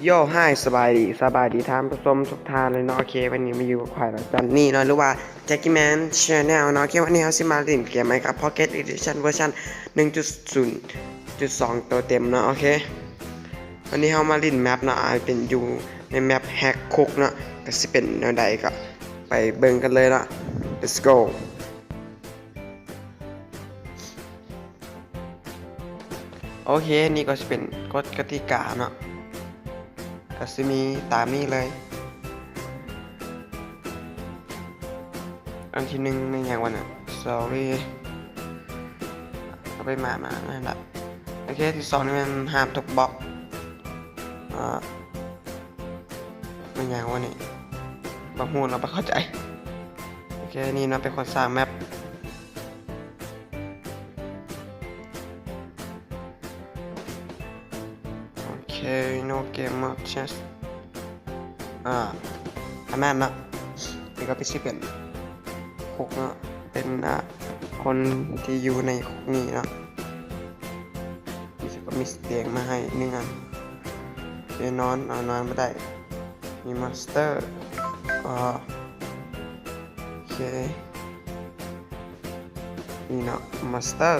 ໂຢ ຮາຍ ສະບາຍດີ ສະບາຍດີທ່ານຜູ້ຊົມທຸກທ່ານເລີຍເນາະ. ໂອເຄ ວັນນີ້ມາຢູ່ກັບຂ້ອຍເນາະ ຈອນນີ້ເນາະ ຫຼືວ່າ Jackie Man Channel ເນາະ. ໂອເຄ ວັນນີ້ເຮົາຊິມາຫຼິ້ນເກມ Minecraft Pocket Edition ເວີຊັນໜຶ່ງຈຸດສູນຈຸດສອງ ໂຕເຕັມເນາະ. ໂອເຄ ວັນນີ້ເຮົາມາຫຼິ້ນແມັບເນາະ ອາ ເປັນຢູ່ໃນແມັບ Hack Cook ເນາະ ກະຊິເປັນແນວໃດ ກະໄປເບິ່ງກັນເລີຍເນາະ. Let's go. ໂອເຄ ນີ້ກໍຊິເປັນກົດກະຕິກາເນາະ ກໍຊິມີຕາມນີ້ເລີຍ. ອັນທີໜຶ່ງແມ່ນຫຍັງວະນະ? Sorry ເອົາໄປມາ ມາ ນັ້ນລະ. ໂອເຄ ທີສອງນີ້ແມ່ນຫ້າມຕົກບລັອກ ອາ ແມ່ນຫຍັງວະນີ້? ບໍ່ຮູ້ລະ ບໍ່ເຂົ້າໃຈ. ໂອເຄ ນີ້ເນາະ ເປັນຄົນສ້າງແມັບ. ໂອເຄ No Gamer Chest ອາ ອັນນັ້ນເນາະ ນີ້ກໍເປັນ ຊິເປັນຄຸກເນາະ ເປັນ ອາ ຄົນທີ່ຢູ່ໃນຄຸກນີ້ເນາະ. ມີສະເຕີງມາໃຫ້ໜຶ່ງອັນ. ໂອເຄ ນອນ ເອົາ ນອນບໍ່ໄດ້. ມີມອນສເຕີ ອາ ໂອເຄ ນີ້ເນາະ ມອນສເຕີ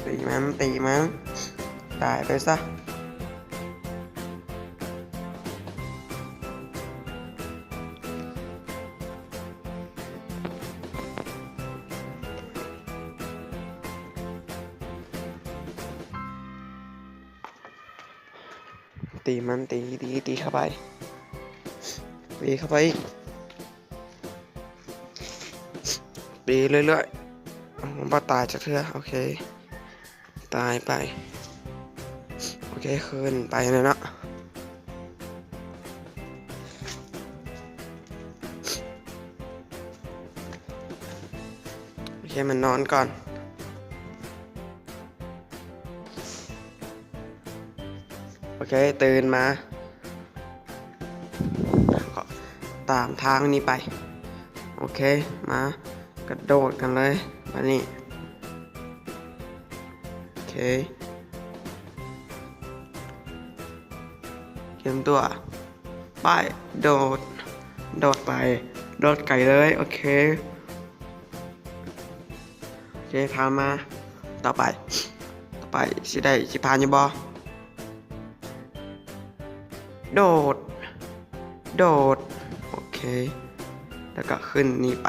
ຕີມັນ ຕີມັນ ຕາຍໄປຊະ. ຕີມັນ ຕີ ຕີ ຕີເຂົ້າໄປ ຕີເຂົ້າໄປອີກ ຕີເລື້ອຍໆ ບໍ່ຕາຍຈັກເທື່ອ. ໂອເຄ ຕາຍໄປ. ໂອເຄ ຄືນໄປແລ້ວເນາະ. ໂອເຄ ມານອນກ່ອນ. ໂອເຄ ຕື່ນມາ ກໍຕາມທາງນີ້ໄປ. ໂອເຄ ມາ ກະໂດດກັນເລີຍບາດນີ້. ໂອເຄ ກຽມຕົວ ໄປ ໂດດ ໂດດໄປ ໂດດໄກເລີຍ. ໂອເຄ ໂອເຄ ຜ່ານມາ. ຕໍ່ໄປ ຕໍ່ໄປຊິໄດ້ ຊິຜ່ານຢູ່ບໍ່? ໂດດ ໂດດ ໂອເຄ ແລ້ວກໍຂຶ້ນນີ້ໄປ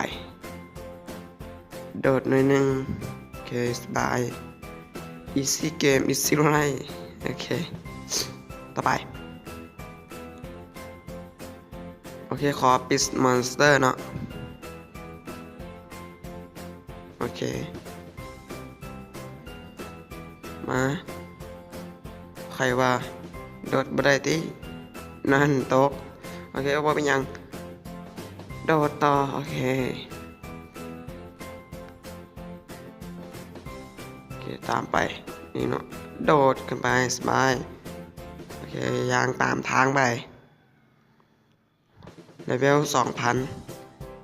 ໂດດໜ້ອຍໜຶ່ງ. ໂອເຄ ສະບາຍ easy game easy life. ໂອເຄ ຕໍ່ໄປ. ໂອເຄ ຂໍປິດມອນສເຕີເນາະ. ໂອເຄ ມາ ໃຜວ່າໂດດບໍ່ໄດ້ຕິ? ນັ້ນຕົກ. ໂອເຄ ບໍ່ເປັນຫຍັງ ໂດດຕໍ່. ໂອເຄ ໂອເຄ ຕາມໄປ ນີ້ເນາະ ໂດດຂຶ້ນໄປ ສະບາຍ. ໂອເຄ ຍ່າງຕາມທາງໄປ. ເລເວລສອງພັນ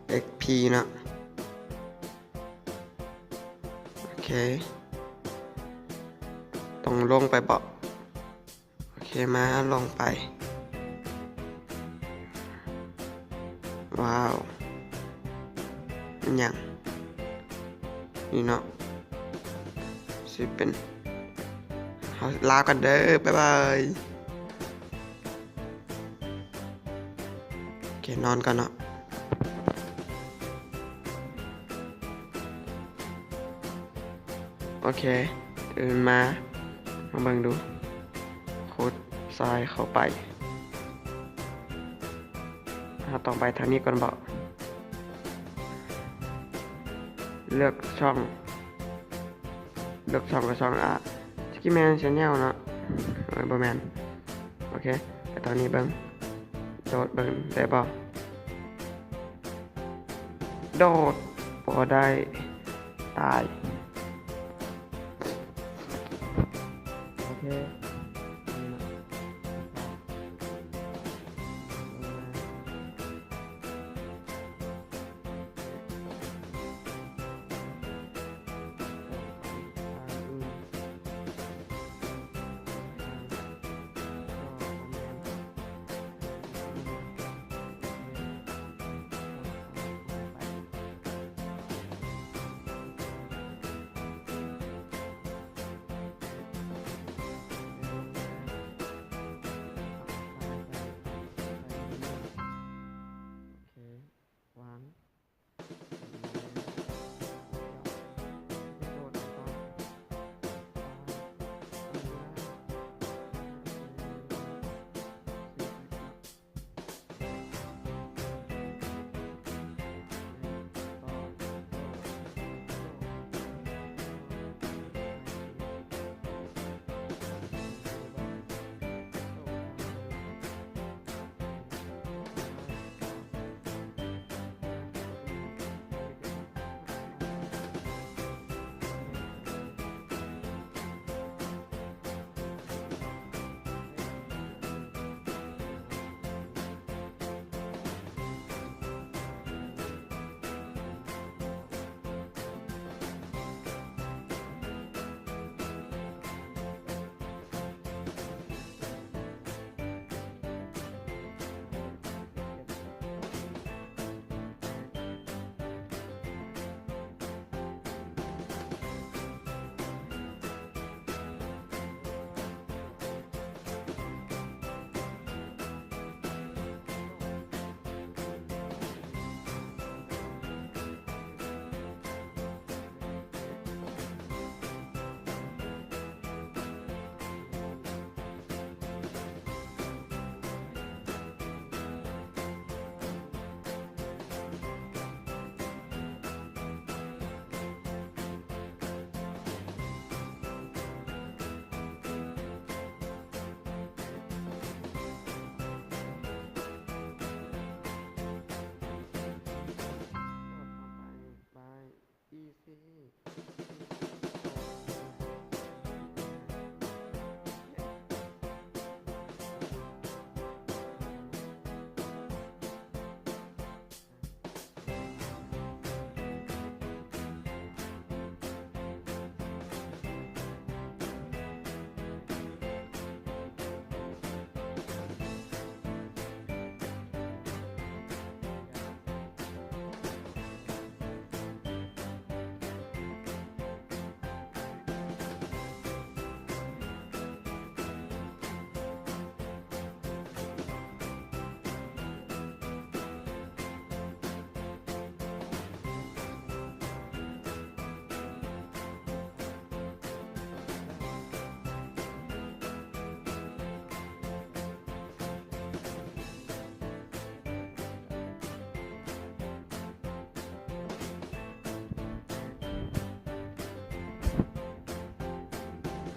ເອັກພີ ເນາະ. ໂອເຄ ຕ້ອງລົງໄປເບາະ. ໂອເຄ ມາ ລົງໄປ. ວ້າວ ອີຫຍັງ? ນີ້ເນາະ ຊິເປັນ ເຮົາລາກັນເດີ ບາຍບາຍ. ໂອເຄ ນອນກ່ອນເນາະ. ໂອເຄ ຕື່ນມາ ມາເບິ່ງດູ ຂຸດຊາຍເຂົ້າໄປ. ເຮົາຕ້ອງໄປທາງນີ້ກ່ອນເບາະ. ເລືອກຊ່ອງ ເລືອກຊ່ອງກໍຊ່ອງ ອາ Jackie Man Channel ເນາະ. ເອີ ບໍ່ແມ່ນ. ໂອເຄ ໄປທາງນີ້ເບິ່ງ ໂດດເບິ່ງໄດ້ບໍ່? ໂດດບໍ່ໄດ້ ຕາຍ. ໂອເຄ ນີ້ເນາະ. ອືມ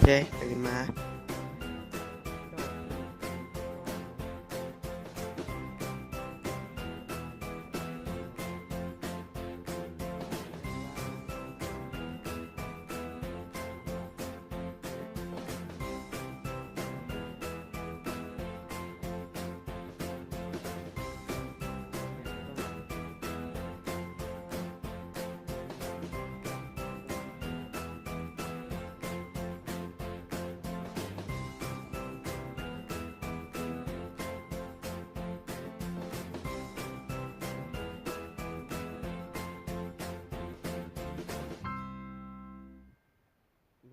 ເຄ ຕື່ນມາ.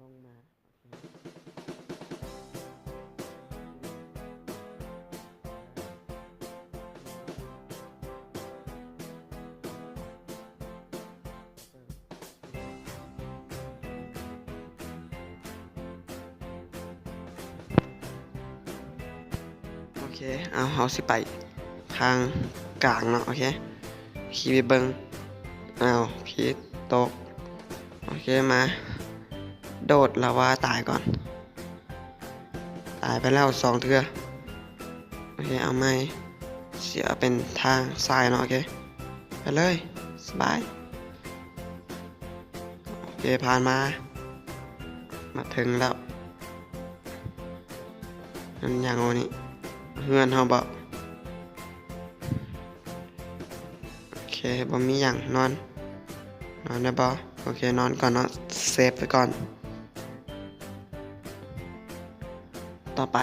ລົງມາ ໂອເຄ ໂອເຄ ເອົາ ເຮົາຊິໄປທາງກາງເນາະ ໂອເຄ ຂີ່ໄປເບິ່ງ ອ້າວ ຜິດ ຕົກ ໂອເຄ ມາ ໂດດລາວາຕາຍກ່ອນ ຕາຍໄປແລ້ວສອງເທື່ອ ໂອເຄ ເອົາໃໝ່ ຊິເອົາເປັນທາງຊ້າຍເນາະ ໂອເຄ ໄປເລີຍ ສະບາຍ ໂອເຄ ຜ່ານມາ ມາເຖິງແລ້ວ ແມ່ນຫຍັງວະນີ້ ເຮືອນເຮົາບໍ? ໂອເຄ ບໍ່ມີຫຍັງ ນອນ ນອນໄດ້ບໍ່? ໂອເຄ ນອນກ່ອນເນາະ ເຊບໄວ້ກ່ອນ ຕໍ່ໄປ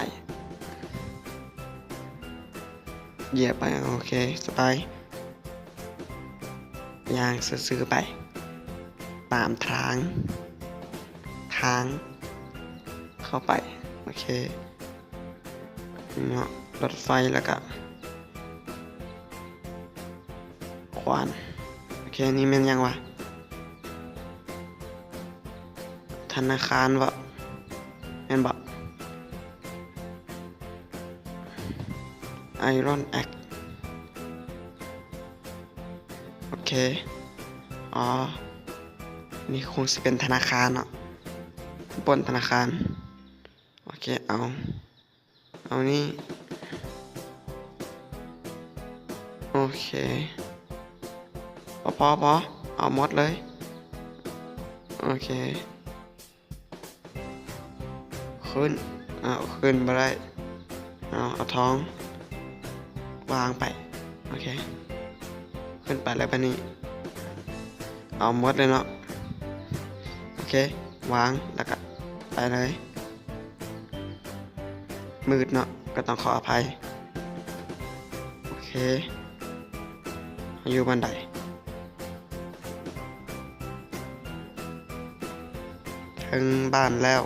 ຢຽບໄປ ໂອເຄ ສະບາຍ ຍ່າງຊື່ໆໄປ ຕາມທາງ ທາງ ເຂົ້າໄປ ໂອເຄ ເນາະ ລົດໄຟ ແລ້ວກະ ຂວານ ໂອເຄ ນີ້ແມ່ນຫຍັງວະ? ທະນາຄານບໍ? ແມ່ນບໍ? ໄອຣອນແອັກ ໂອເຄ ອໍ ນີ້ຄົງຊິເປັນທະນາຄານເນາະ ປົ້ນທະນາຄານ ໂອເຄ ເອົາ ເອົານີ້ ໂອເຄ ພໍ ພໍ ພໍ ເອົາໝົດເລີຍ ໂອເຄ ຂຶ້ນ ເອົາ ຂຶ້ນບໍ່ໄດ້ ເອົາ ເອົາທອງວາງໄປ ໂອເຄ ຂຶ້ນໄປແລ້ວບາດນີ້ ເອົາໝົດເລີຍເນາະ ໂອເຄ ວາງ ແລ້ວກະໄປເລີຍ ມືດເນາະ ກໍຕ້ອງຂໍອະໄພ ໂອເຄ ເຮົາຢູ່ບ່ອນໃດ? ເຖິງບ້ານແລ້ວ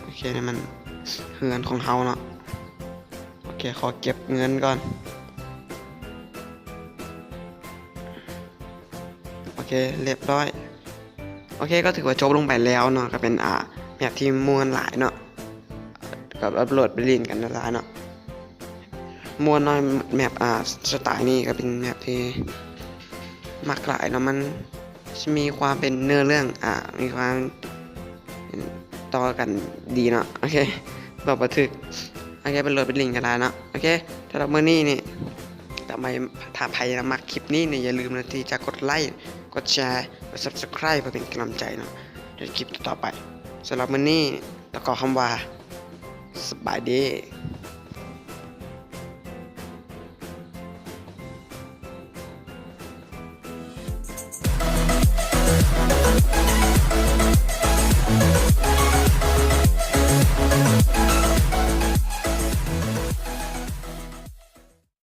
ໂອເຄ ນີ້ມັນເຮືອນຂອງເຮົາເນາະ ໂອເຄ ຂໍເກັບເງິນກ່ອນ ໂອເຄ ລຽບຮ້ອຍ ໂອເຄ ກໍຖືວ່າຈົບລົງໄປແລ້ວເນາະ ກໍເປັນ ອ່າ ແມັບທີ່ມ່ວນຫຼາຍເນາະ ກໍອັບໂຫຼດໄປຫຼິ້ນກັນຫຼາຍໆເນາະ ມ່ວນເນາະ ແມັບ ອ່າ ສະໄຕນີ້ກໍເປັນແມັບທີ່ມັກຫຼາຍເນາະ ມັນຊິມີຄວາມເປັນເນື້ອເລື່ອງ ອ່າ ມີຄວາມ ເປັນຕໍ່ກັນດີເນາະ ໂອເຄ ເວົ້າບໍ່ຖືກ ໂອເຄ ໄປໂຫຼດໄປຫຼິ້ນກັນໄດ້ເນາະ ໂອເຄ ສຳລັບມື້ນີ້ນີ້ ຖ້າໃຜ ຖ້າໃຜມັກຄລິບນີ້ນີ້ ຢ່າລືມເນາະ ທີ່ຈະກົດໄລ ກົດແຊ ກົດຊັບສະໄຄຣບ໌ ເພື່ອເປັນກຳລັງໃຈເນາະ ໃນຄລິບຕໍ່ໆໄປ ສຳລັບມື້ນີ້ ຕ້ອງຂໍຄຳວ່າ ສະບາຍດີ.